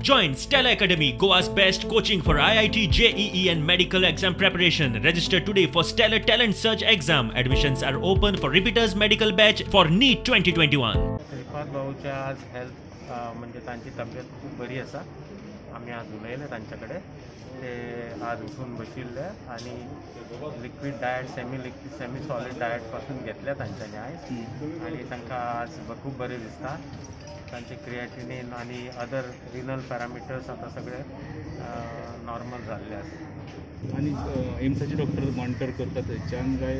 Join Stellar Academy, Goa's best coaching for IIT, JEE and medical exam preparation. Register today for Stellar Talent Search exam. Admissions are open for repeaters medical batch for NEET 2021. Shripad भाऊच्या आज health म्हणजे तांची तब्येत खूब बरी आसा. आमी आज उलयले तांचे कडेन, ते आज उठून बशिल्ले आनी liquid diet, semi solid diet पासून घेतल्या तांच्यांनी आयज आनी तांकां आज खूब बरें दिसता. तांचे क्रिएटिनीन आनी अदर रिनल पॅरामिटर्स आतां सगळे नॉर्मल जाल्ले आसा. आनी एम्साचे डॉक्टर मॉनिटर करतात थंयच्यान काय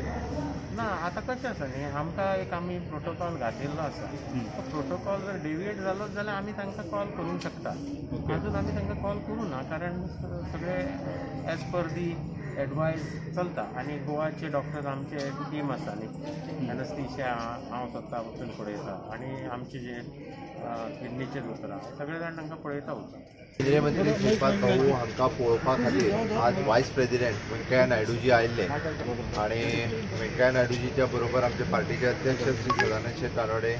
ना? आतां कशें आसा न्ही, आमकां एक आमी प्रोटोकॉल घातिल्लो आसा. तो प्रोटोकॉल जर डेविएट जालो जाल्यार आमी तांकां कॉल करूंक शकता. अजून आमी तांकां कॉल करूं ना, कारण सगळे एज पर दी एडवायस चलता. आनी गोवाचे डॉक्टर्स आमचे टीम आसा न्ही, एनस्थीशिया हांव स्वता वचून पळयता आनी आमचे जे किडनीचे दोतोर आहा सगळे जाण तांकां पळयता वचून. केंद्रीय मंत्री श्रीपाद भाऊ हांकां पळोवपा खातीर आज वायस प्रेसिडेंट व्यंकय्या नायडूजी आयिल्ले आनी व्यंकय्या नायडूजीच्या बरोबर आमचे पार्टीचे अध्यक्ष श्री सदानंद शेट तानवडे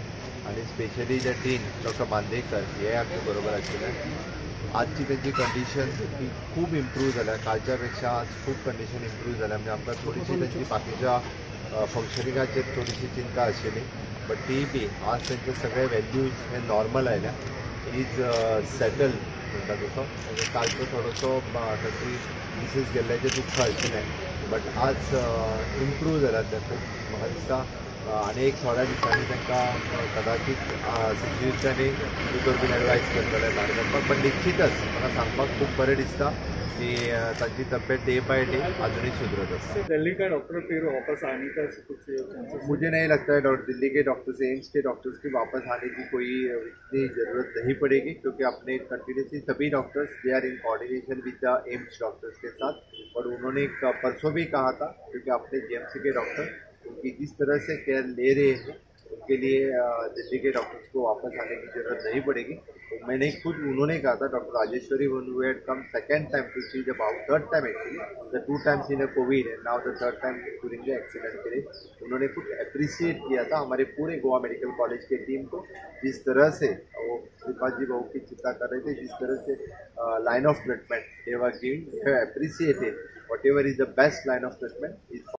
आनी स्पेशली जे डीन डॉक्टर बांदेकर हे आमचे बरोबर आशिल्ले. आजची तेंची कंडिशन ही खूब इम्प्रूव जाल्या, कालच्या पेक्षा आज खूब कंडिशन इम्प्रूव जाल्या. म्हणजे आमकां थोडीशी तेंची बाकीच्या फंक्शनिंगाचेर थोडीशी चिंता आशिल्ली, बट ती बी आज तेंचे सगळे व्हॅल्यूज हे नॉर्मल आयल्या. Is settle म्हणटा तसो. कालचो थोडोसो ताची मिसीस गेल्ल्याचें दुख्ख आशिल्लें, बट आज इम्प्रूव जाला तें खूब. म्हाका दिसता आनी एक थोड्या दिसांनी तांकां कदाचीत सिक्युरिटींनी दोतोर बीन एडवायज करतले भायर काडपाक. बट निश्चितच म्हाका सांगपाक खूब बरें दिसता की तांची तब्येत डे बाय डे अजूनही सुधरत आसा. दिल्ली का डॉक्टर फिर वापस आने का कुछ? मुझे नहीं लगता है दिल्ली के डॉक्टर्स, एम्स के डॉक्टर्स की वापस आने की कोई इतनी ज़रूरत नहीं पड़ेगी, क्योंकि अपने कंटिन्यूसली सभी doctors they are in coordination with the AIIMS doctors K साथ. और उन्होंने परसों भी कहा था, क्योंकि अपने जीएमसी के डॉक्टर उनकी जिस तरह से केयर ले रहे हैं उनके लिए दिल्ली के डॉक्टर्स को वापस आने की ज़रूरत नहीं पड़ेगी. तो मैंने खुद उन्होंने कहा था, doctor Rajeshwari who had come second time to see the Bhau, third time actually, the two times in a Covid and now the third time during the accident के लिए उन्होंने खुद अप्रिसिएट किया था हमारे पूरे गोवा मेडिकल कॉलेज के team को, जिस तरह से वो श्रीपाद जी भाऊ की चिंता कर रहे थे, जिस तरह से line of treatment they were giving, they appreciated whatever is the best line of treatment is.